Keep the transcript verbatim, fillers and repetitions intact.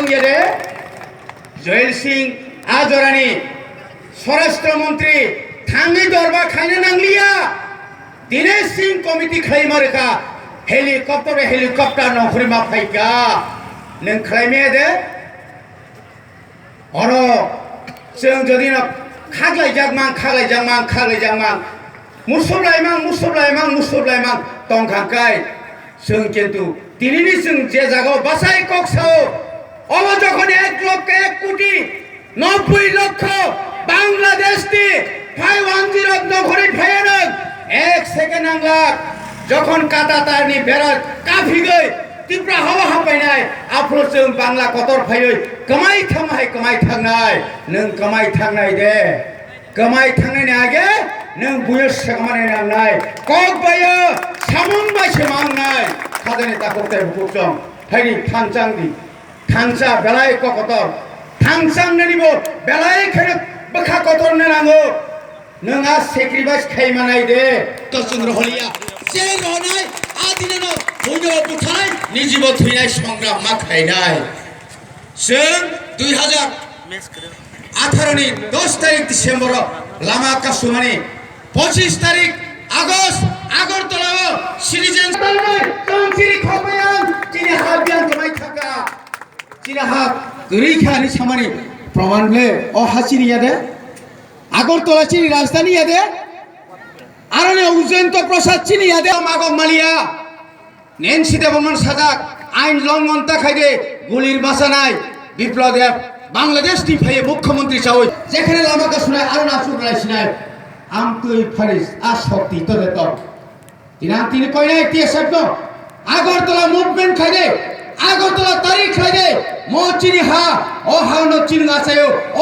Yere Joel Singh a jorani Swarashtra Mantri thangwi dorba khaina nangliya. Dinesh Singh committee khlaima rwkha, helicopter helicopter nongkhorwi ma phaikha. Nwng khlaimaya de? Oro chwng jodi no khaklaijak mang, khaklaijak mang, khaklaijak mang, musup lai mang, musup lai mang, musup lai mang tongkha kai. Chwng kintu tinini chwng je jagao bachai kok sao, obo jokhon ek lokho ek koti nobboi lokho Bangladesh ni phai wanjirok nokhorwi phaiyanok ek second nanglak. Jokhon kata tarni bera kaphigwi Tripura hao hapainai, aphuru chwng Bangla kotor phaiwi kwmai thangma hai kwmai thangnai, nwng kwmai thangnai de? Kwmai thangnai ni age nwng buino swkangmani nangnai, kok baio samung bai se mangnai. Khajani takhuk tei bukhuk chong phaidi thangchang di, thangcha belai kok kotor, thangchang nani bo belai kheno bwkha kotor na nango. Nwng a sacrifice khai manai de? To chwng roholiya, je rohonai a dinano buino bwthai nijibo thwinai songram ma khainai. Chwng dui hazar atharo ni dos tarik December o lama kasumani, pochis tarik August Agartala o citizen chini khobyan chini habyan kwmai thaka. Chini ha kwrwi kha ni samani proman le o ha chini ya de? Agartala chini rajdhani ya de? Aroni Ujjayanta Prasad chini ya de? Magok maliya. Nancy Debbarman sajak, ain longhon ta khai de, gulir bachanai, Biplab Deb, Bangladesh ni phaiye mukhyamantri chawi, jekhane lama kasunai, aro na chuk lai sinai, amtwi pharis, a shokti to de to. Tinang tini koinai T S F no, Agartala movement khai de, Agartala tarik khai de, mo chini ha, o ha no chini ngachayo, o